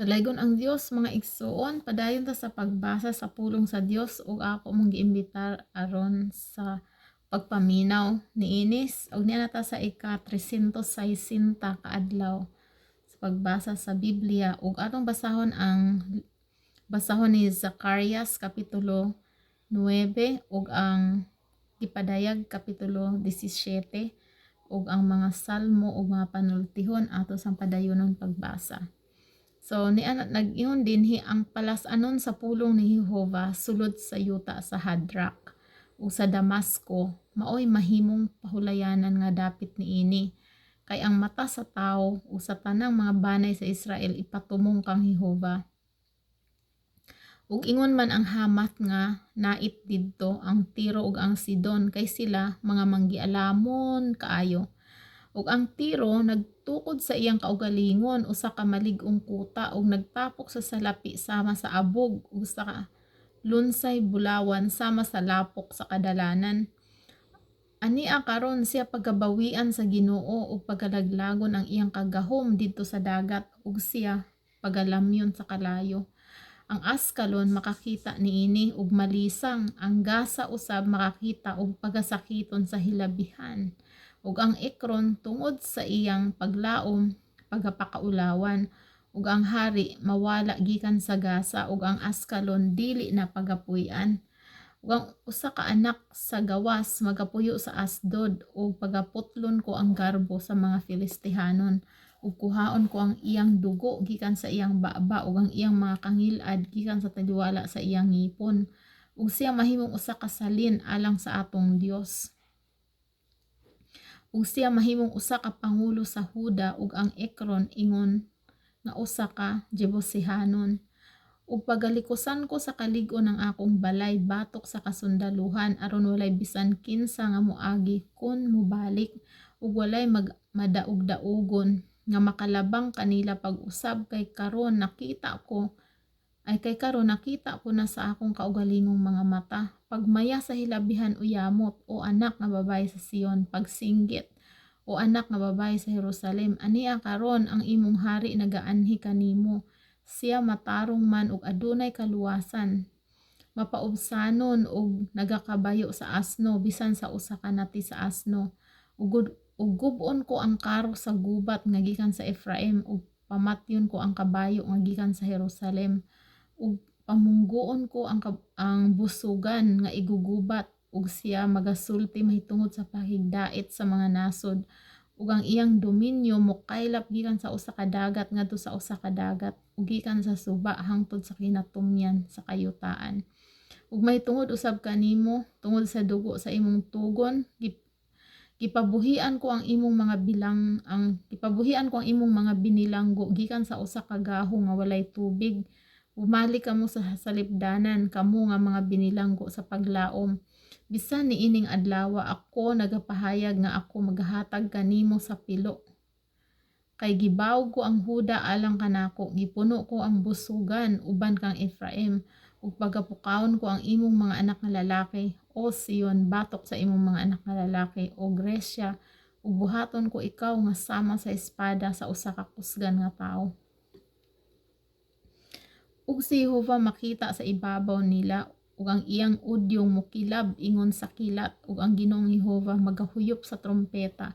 Dalaygon ang Dios, mga igsuon, padayon ta sa pagbasa sa pulong sa Dios ug ako mong giimbitar aron sa pagpaminaw niinis ug niana ta sa ika 360 ka adlaw sa pagbasa sa Biblia ug atong basahon ang basahon ni Zacarias kapitulo 9 ug ang Gipadayag kapitulo 17 ug ang mga Salmo ug mga panultihon ato sang padayonon pagbasa. So ni nag-ingon dinhi ang palas-anon sa pulong ni Jehova sulod sa yuta sa Hadrak ug sa Damasco maoy mahimong pahulayanan nga dapit niini, kay ang mata sa tawo ug sa tanang mga banay sa Israel ipatumong kang Jehova. Ug ingon man ang Hamath nga nait didto, ang Tiro ug ang Sidon, kay sila mga manggialamon kaayo. Ug ang Tiro nagtukod sa iyang kaugalingon usa ka malig-ong kuta ug nagtapok sa salapi sama sa abog ug sa lunsay bulawan sama sa lapok sa kadalanan. Ania karon siya pagabawian sa Ginoo ug pagalaglagon ang iyang kagahom didto sa dagat ug siya pagalamyon sa kalayo. Ang Askalon makakita niini ug malisang, ang Gaza usab makakita ug pagasakiton sa hilabihan. Ug ang Ekron tungod sa iyang paglaom pagapakaulawan, ug ang hari mawala gikan sa Gaza ug ang Askalon dili na pagapuy-an. Ug ang usa ka anak sa gawas magapuyo sa Asdod ug pagaputlon ko ang garbo sa mga Filistihanon ug kuhaon ko ang iyang dugo gikan sa iyang baba ug ang iyang mga kangilad gikan sa taliwala sa iyang ngipon, ug siya mahimong usa ka salin alang sa atong Dios ug siya mahimong usa ka pangulo sa Huda ug ang Ekron ingon nga usa ka Jebusihanon. Ug pagalikusan ko sa kalig-on ang akong balay batok sa kasundaluhan aron walay bisan kinsa nga moagi kon mobalik ug walay mag madaog-daugon nga makalabang kanila pag-usab, kay karon nakita ko na sa akong kaugalingong mga mata. Pagmaya sa hilabihan uyamot, o anak nga babae sa Sion, pagsinggit, o anak nga babae sa Jerusalem, ania karon ang imong hari nagaanhi kanimo. Siya matarong man ug adunay kaluwasan, mapaubsanon ug nagakabayo sa asno, bisan sa usa ka nati sa asno. Ug gub-on ko ang karo sa gubat nga gikan sa Efraim ug pamatyon ko ang kabayo nga gikan sa Jerusalem, ug pamunggoon ko ang busugan nga igugubat ug siya magasulti mahitungod sa pakigdait sa mga nasod, ug ang iyang dominyo mokaylap gikan sa usa ka dagat ngadto sa usa ka dagat ug gikan sa suba hangtod sa kinatumyan sa kayutaan. Ug mahitungod usab kanimo, tungod sa dugo sa imong tugon, gipabuhian ko ang imong mga binilanggo gikan sa usa ka gaho nga walay tubig. Bumalik kamo sa salipdanan, kamo nga mga binilanggo sa paglaom. Bisan niining adlawa ako nagapahayag nga ako magahatag kanimo sa pilo. Kay gibawog ko ang Huda alang kanako, gipuno ko ang busugan uban kang Efraim, ug pagapukawon ko ang imong mga anak nga lalaki, o Sion, batok sa imong mga anak nga lalaki, o Gresya, ug buhaton ko ikaw nga sama sa espada sa usa ka kusgan nga tawo. Ug si Jehova makita sa ibabaw nila ug ang iyang udyong mokilab ingon sa kilat, ug ang Ginoong Jehova magahuyop sa trompeta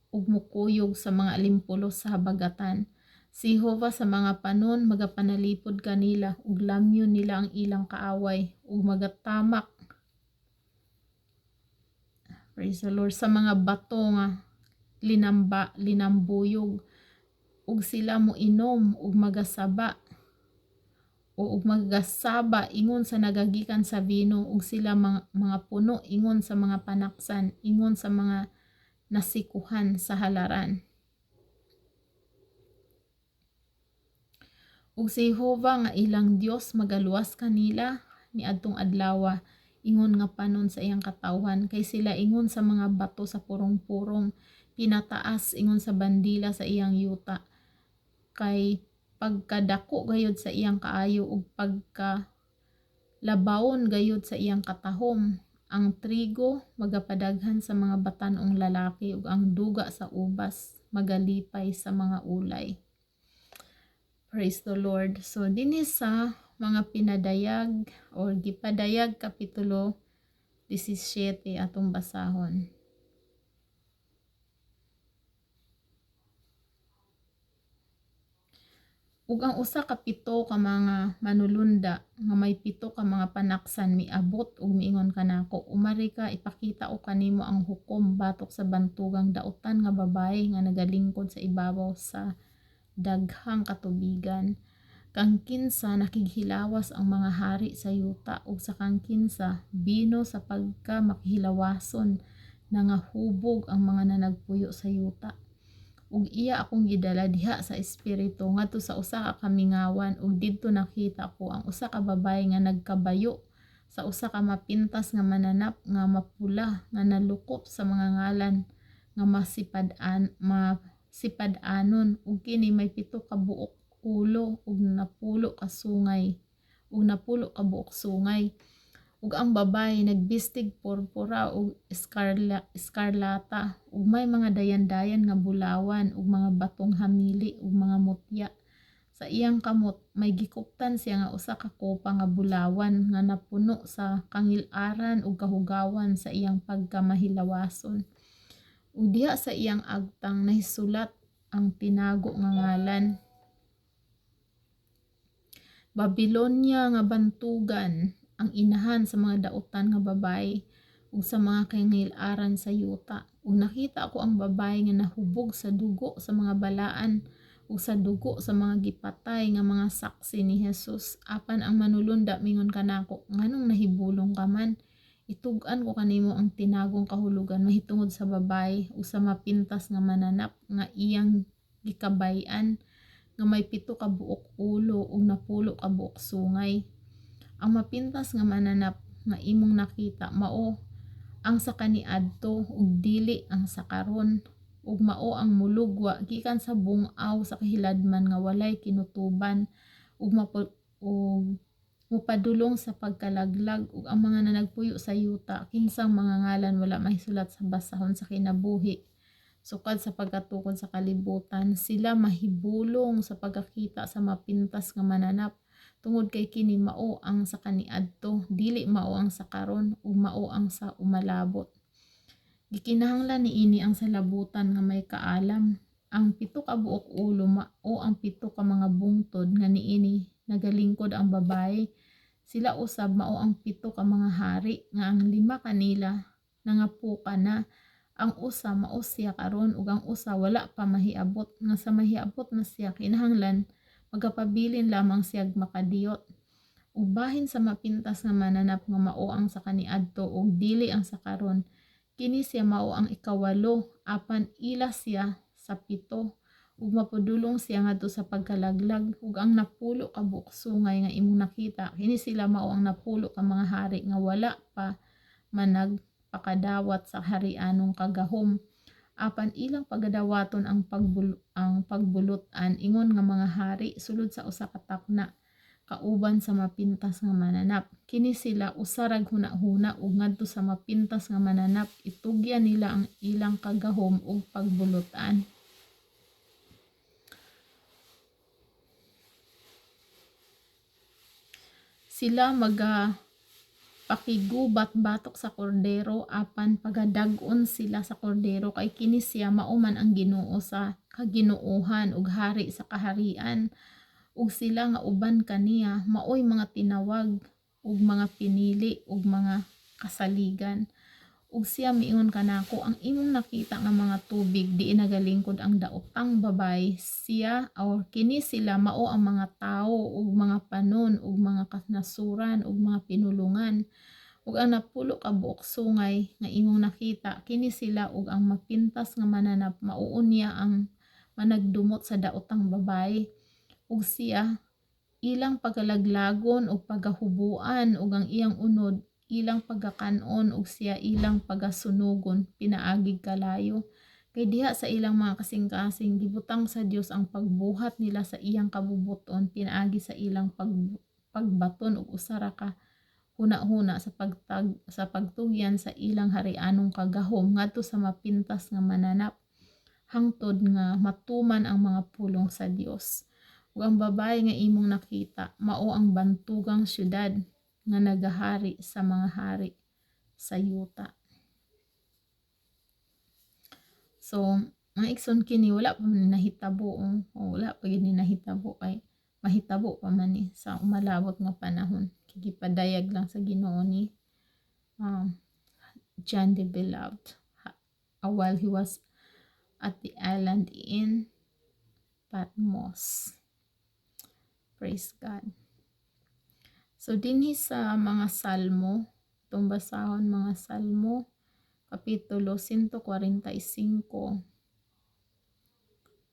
ug mokuyog sa mga alimpulos sa habagatan. Si Jehova sa mga panon magapanalipod kanila ug lamyon nila ang ilang kaaway ug magatamak, praise the Lord, sa mga bato nga linamba linambuyog, ug sila moinom ug magasaba o ug magasaba ingon sa nagagikan sa vino, ug sila mga puno ingon sa mga panaksan, ingon sa mga nasikuhan sa halaran. Ug si Jehova nga ilang Dios magaluwas kanila niadtong adlawa ingon nga panon sa iyang katawhan, kay sila ingon sa mga bato sa purong-purong, pinataas ingon sa bandila sa iyang yuta, kay pagkadako gayud sa iyang kaayo ug pagka labawon gayud sa iyang katahom. Ang trigo magapadaghan sa mga batan-ong lalaki ug ang duga sa ubas magalipay sa mga ulay. Praise the Lord. So dinhi sa mga pinadayag or gipadayag kapitulo 17 atong basahon. Ug ang usa ka pito ka mga manulunda nga may pito ka mga panaksan miabot ug miingon kanako, "Umari ka, ipakita ko kanimo ang hukom batok sa bantugang dautan nga babaye nga nagalingkod sa ibabaw sa daghang katubigan, kang kinsa nakighilawas ang mga hari sa yuta ug sa kang kinsa bino sa pagka makihilawason nangahubog ang mga nanagpuyo sa yuta." Ug iya akong gidala diha sa espiritu ngadto sa usa ka kamingawan, ug didto nakita ko ang usa ka babaye nga nagkabayo sa usa ka mapintas nga mananap nga mapula nga nalukop sa mga ngalan nga masipad-anon, ug kini may pito ka buok ulo ug 10 ka sungay ug 10 ka buok sungay. Ug ang babaye nagbistig purpura ug eskarlata ug may mga dayan-dayan nga bulawan ug mga batong hamili ug mga mutya. Sa iyang kamot may gikuptan siya nga usa ka kopa nga bulawan nga napuno sa kangil-aran ug kahugawan sa iyang pagkamahilawason. Ug diha sa iyang agtang nahisulat ang tinago nga ngalan: Babilonya nga bantugan, ang inahan sa mga dautan nga babaye ug sa mga kangil-aran sa yuta. Ug nakita ko ang babaye nga nahubog sa dugo sa mga balaan ug sa dugo sa mga gipatay nga mga saksi ni Jesus. Apan ang manulunda mingon kanako, "Nganong nahibulong ka man? Itug-an ko kanimo ang tinagong kahulugan mahitungod sa babaye ug sa mapintas nga mananap nga iyang gikabay-an, nga may 7 ka buok ulo ug 10 ka buok sungay. Ang mapintas nga mananap nga imong nakita mao ang sa kaniadto ug dili ang sa karon, ug mao ang mulugwa gikan sa bung-aw sa kahiladman nga walay kinutuban ug mopadulong sa pagkalaglag, ug ang mga nanagpuyo sa yuta kinsang mga ngalan wala mahisulat sa basahon sa kinabuhi sukad sa pagkatukod sa kalibutan, sila mahibulong sa pagkakita sa mapintas nga mananap, tungod kay kini mao ang sa kaniadto, dili mao ang sa karon, ug mao ang sa umalabot. Gikinahanglan niini ang salabutan nga may kaalam. Ang 7 ka buok ulo mao ang 7 ka mga bungtod nga niini nagalingkod ang babaye. Sila usab mao ang 7 ka mga hari nga ang 5 kanila nangapuka na, ang usa mao siya karon ug ang usa wala pa mahiabot, nga sa mahiabot na siya kinahanglan magapabilin lamang siyag makadiyot. Ug bahin sa mapintas nga mananap nga mao ang sa kaniadto ug dili ang sa karon, kini siya mao ang 8, apan ila siya sa 7, ug mapadulong siya ngadto sa pagkalaglag. Ug ang 10 ka buok sungay nga imong nakita, kini sila mao ang 10 ka mga hari nga wala pa managpakadawat sa harianong kagahom, apan ilang pagadawaton ang pagbulot-an ingon nga mga hari sulod sa usa ka takna kauban sa mapintas nga mananap. Kini sila usa rag hunahuna, ug ngadto sa mapintas nga mananap itugyan nila ang ilang kagahom ug pagbulot-an. Sila maga pakigubat batok sa kordero, apan pagadag-on sila sa kordero, kay kini siya mao man ang Ginoo sa kaginoohan ug hari sa kaharian, ug sila nga uban kaniya maoy mga tinawag ug mga pinili ug mga kasaligan. Ug siya miingon kanako, "Ang imong nakita nga mga tubig diin nagalingkod ang daotang babaye, siya or kini sila mao ang mga tawo ug mga panon ug mga kanasuran ug mga pinulungan. Ug ang 10 ka buok sungay nga imong nakita, kini sila ug ang mapintas nga mananap mao unya ang managdumot sa daotang babaye, ug siya ilang pagalaglagon ug pagahubuan, ug ang iyang unod ilang pagakanon, ug siya ilang pagasunugon pinaagig kalayo. Kay diha sa ilang mga kasing-kasing gibutang sa Dios ang pagbuhat nila sa iyang kabubuton pinaagi sa ilang pagbaton og usa ra ka huna-huna sa pagtugyan sa ilang harianong kagahom ngadto sa mapintas nga mananap, hangtod nga matuman ang mga pulong sa Dios." Ug ang babaye nga imong nakita mao ang bantugang syudad nga nagahari sa mga hari sa yuta. So, mga igsoon, kini wala pa man nahitabo, oh. Oh, wala pa gid ni nahitabo kay mahitabo pa man ni sa umalabot nga panahon. Gipadayag lang sa Ginoo ni John the Beloved while he was at the island in Patmos. Praise God. So dinhi sa mga Salmo, itong basahon mga Salmo, Kapitulo 145.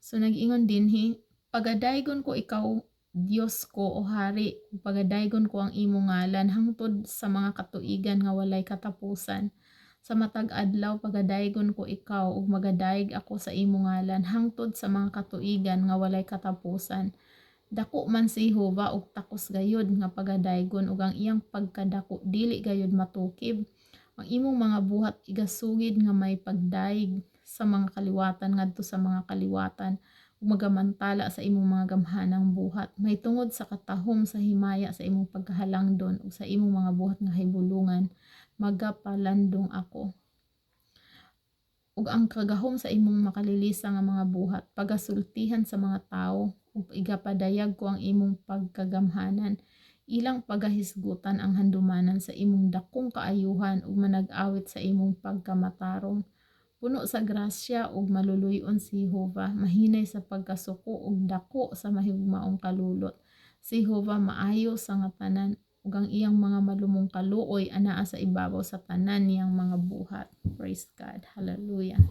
So nag-ingon dinhi, "Pagadaygon ko ikaw, Dios ko, o hari, pagadaygon ko ang imong ngalan hangtod sa mga katuigan nga walay katapusan. Sa matag adlaw pagadaygon ko ikaw ug magadayeg ako sa imong ngalan hangtod sa mga katuigan nga walay katapusan. Dako man si Jehova ug takos gayud nga pagadaygon ug ang iyang pagkadako dili gayud matukib. Ang imong mga buhat igasugid nga may pagdayeg sa mga kaliwatan ngadto sa mga kaliwatan ug magamantala sa imong mga gamhanang buhat mahitungod sa katahom sa himaya sa imong pagkahalangdon ug sa imong mga buhat nga kahibulungan magapalandong ako. Ug ang kagahom sa imong makalilisa nga mga buhat pagasultihan sa mga tawo ug igapadayag ko ang imong pagkagamhanan. Ilang pagahisgutan ang handumanan sa imong dakong kaayuhan ug manag-awit sa imong pagkamatarong. Puno sa grasya ug maluluy-on si Jehova, mahinay sa pagkasuko ug dako sa mahigugmaong kalulot. Si Jehova maayo sa nga tanan ug ang iyang mga malumong kaluoy anaa sa ibabaw sa tanan niyang mga buhat." Praise God. Hallelujah.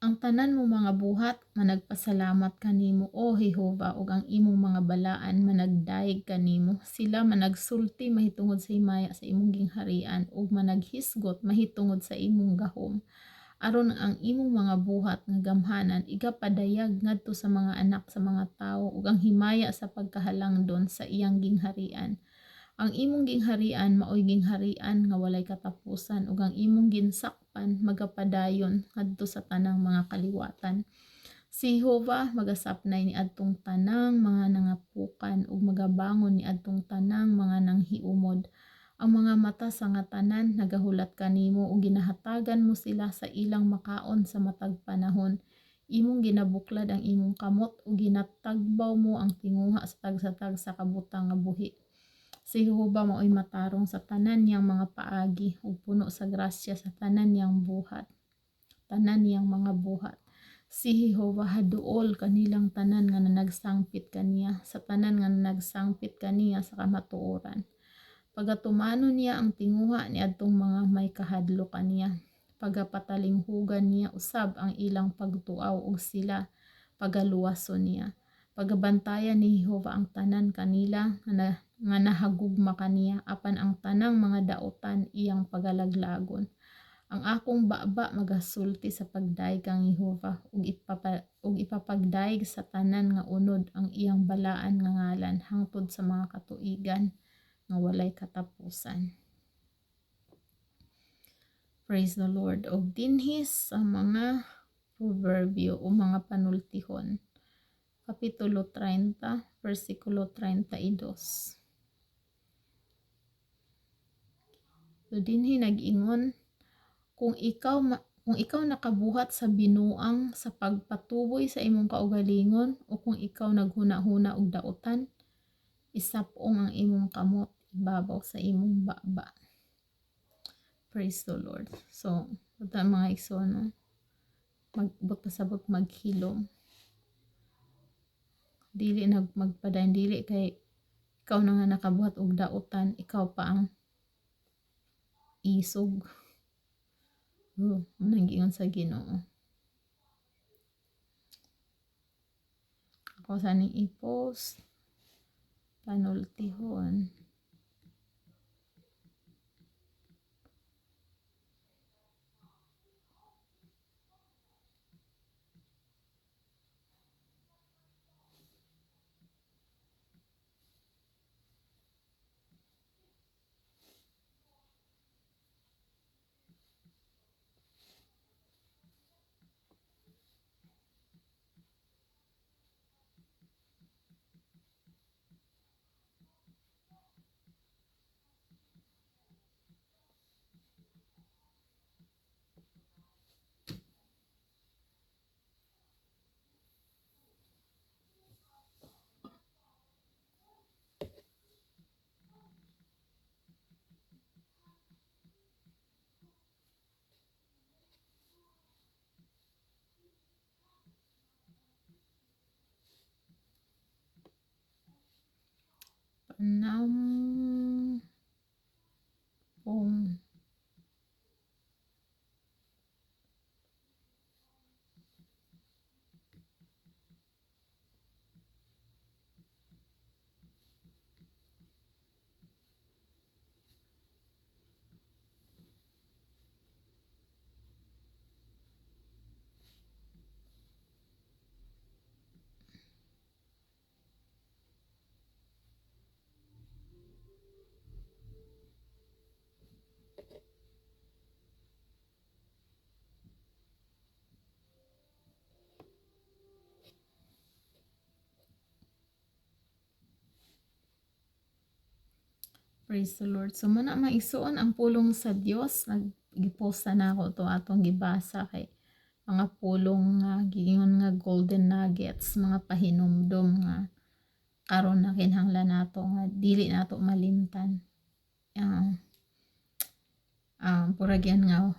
"Ang tanan mo mga buhat managpasalamat kanimo, o Jehova, ug ang imong mga balaan managdayeg kanimo. Sila managsulti mahitungod sa himaya sa imong gingharian ug managhisgot mahitungod sa imong gahom. Aron ang imong mga buhat nga gamhanan igapadayag ngadto sa mga anak sa mga tawo ug ang himaya sa pagkahalangdon sa iyang gingharian. Ang imong gingharian maoy gingharian nga walay katapusan ug ang imong ginsakpan magapadayon ngadto sa tanang mga kaliwatan. Si Jehova magasapnay ni adtong tanang mga nangapukan ug magabangon ni adtong tanang mga nanghiumod. Ang mga mata sa nga tanan nagahulat kanimo ug ginahatagan mo sila sa ilang makaon sa matag panahon. Imong ginabuklad ang imong kamot ug ginatagbaw mo ang tinguha sa tagsa-tagsa ka butang nga buhi. Si Jehova maoy matarong sa tanan niyang mga paagi ug puno sa grasya sa tanan niyang buhat. Tanan niyang mga buhat. Si Jehova haduol kanilang tanan nga nanagsangpit kaniya, sa tanan nga nanagsangpit kaniya sa kamatuoran. Pagatumano niya ang tinguha ni adtong mga may kahadlok kaniya. Pagapatalinghugan niya usab ang ilang pagtuaw ug sila pagaluwason niya. Pagabantayan ni Jehova ang tanan kanila nga nahagugma kaniya, apan ang tanang mga dautan iyang pagalaglagon. Ang akong baba magasulti sa pagdayeg kang Jehova ug ipapagdayeg sa tanan nga unod ang iyang balaan nga ngalan hangtod sa mga katuigan nga walay katapusan." Praise the Lord. Og dinhi sa mga proverbio o mga panultihon. Kapitulo 30, versikulo 32. So dinhi nag-ingon, Kung ikaw nakabuhat sa binuang sa pagpatuboy sa imong kaugalingon o kung ikaw naghuna-huna og dautan, isap-ong ang imong kamot ibabaw sa imong baba." Praise the Lord. So, ito mga igsoon, no? Magbot pasabot maghilom. Dili nag magpadayon, dili kay ikaw na nga nakabuhat og dautan, ikaw pa ang isog. Oh, nang giingon sa Ginoo. Ako sa ning i-post panultihon. Panampong. Praise the Lord. So mao na, mga igsuon, ang pulong sa Dios. Nag-giposta na ako to atong gibasa kay mga pulong nga giingon nga golden nuggets, mga pahinumdom nga karon na kinahanglan nato nga dili nato malimtan. Purag yan nga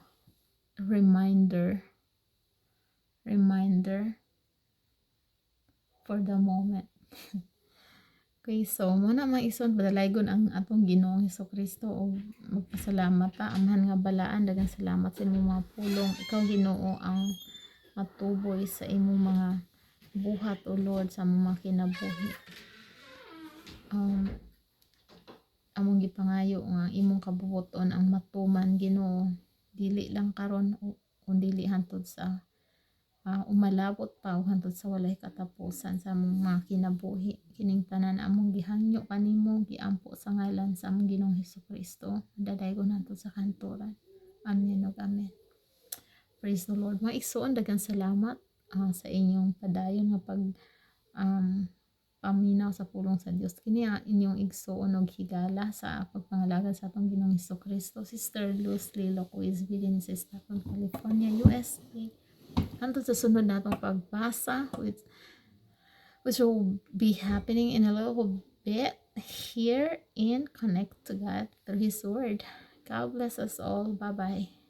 reminder for the moment. Okay, so mao na, mga igsoon, padalaygon ang atong Ginoong Kristo ug magpasalamat ta. Amahan nga balaan, daghang salamat sa imong mga pulong. Ikaw, Ginoo, ang matuboy sa imong mga buhat, O Lord, sa among mga kinabuhi. Among gipangayo nga imong kabubuton ang matuman, Ginoo, dili lang karon kundi hantod sa umalabot pa o hantod sa walay katapusan sa among mga kinabuhi. Kining tanan among gihangyo kanimo, giampo sa ngalan sa among Ginoong Hesus Kristo, dadaygon hantod sa kanturan. Amen ug amen. Praise the Lord. Mga igsoon, daghang salamat sa inyong padayon nga pag paminaw sa pulong sa Dios. Kini ang inyong igsoon og higala sa pagpangalaga sa atong Ginoong Kristo, Sister Luz Lilo Quizby din sa Stockton, California, USA. Hantod sa sunod natong pagbasa, which will be happening in a little bit here in Connect to God through His Word. God bless us all. Bye-bye.